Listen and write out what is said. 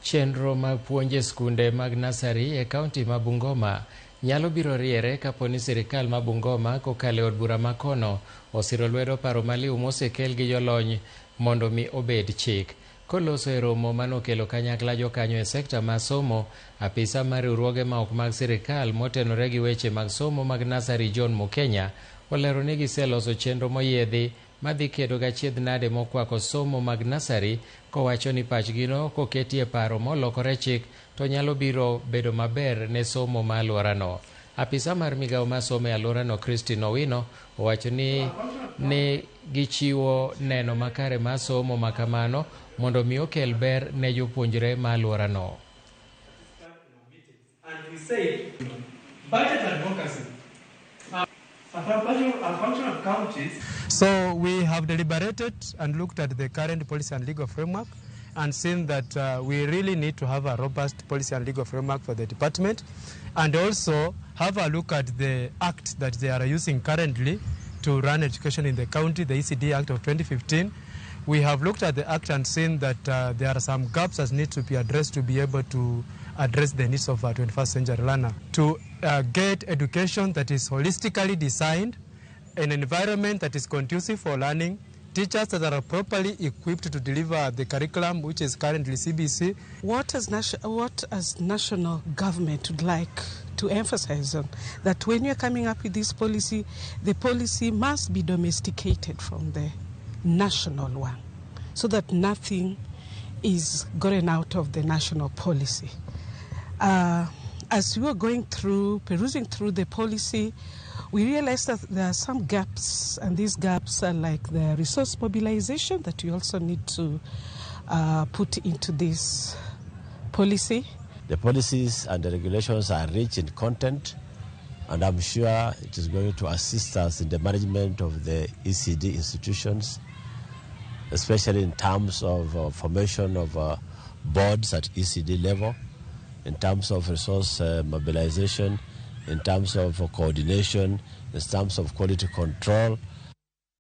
Chenro mag puonj e skunde mag nasari e kaunti ma Bungoma nyalo biro riere kapo ni sirikal ma Bungoma kokalo e od bura ma kono osiro lwedo paro maliw mosekel gi jolony mondo mi obed chik. Koloso e romo manokelo kanyakla jokanyo e sekta mar somo, apisa mar riwruoge ma ok mag sirikal motenore gi weche mag somo mag nasari John Mukenya olero ni giseloso chenro moyiedhi madhi kedo gachiedh nade mokwako somo mag nasari kowacho ni pachgino koketie paro molokore chik to nyalo biro bedo maber ne somo ma alworano. Apisa mar migawo mar somo e alworano Christine Owino owacho ni ne gichiwo neno makare mar somo ma kamano mondo mi okel ber ne jopuonjre ma alworano. And we said budget advocacy. A function of counties. So we have deliberated and looked at the current policy and legal framework and seen that we really need to have a robust policy and legal framework for the department, and also have a look at the act that they are using currently to run education in the county, the ECD Act of 2015. We have looked at the act and seen that there are some gaps that need to be addressed to be able to address the needs of our 21st century learner. To get education that is holistically designed, an environment that is conducive for learning, teachers that are properly equipped to deliver the curriculum, which is currently CBC. What as national government would like to emphasize on, that when you're coming up with this policy, the policy must be domesticated from the national one, so that nothing is going out of the national policy. As we were perusing through the policy, we realized that there are some gaps, and these gaps are like the resource mobilization that we also need to put into this policy. The policies and the regulations are rich in content, and I'm sure it is going to assist us in the management of the ECD institutions, especially in terms of formation of boards at ECD level, in terms of resource mobilization, in terms of coordination, in terms of quality control.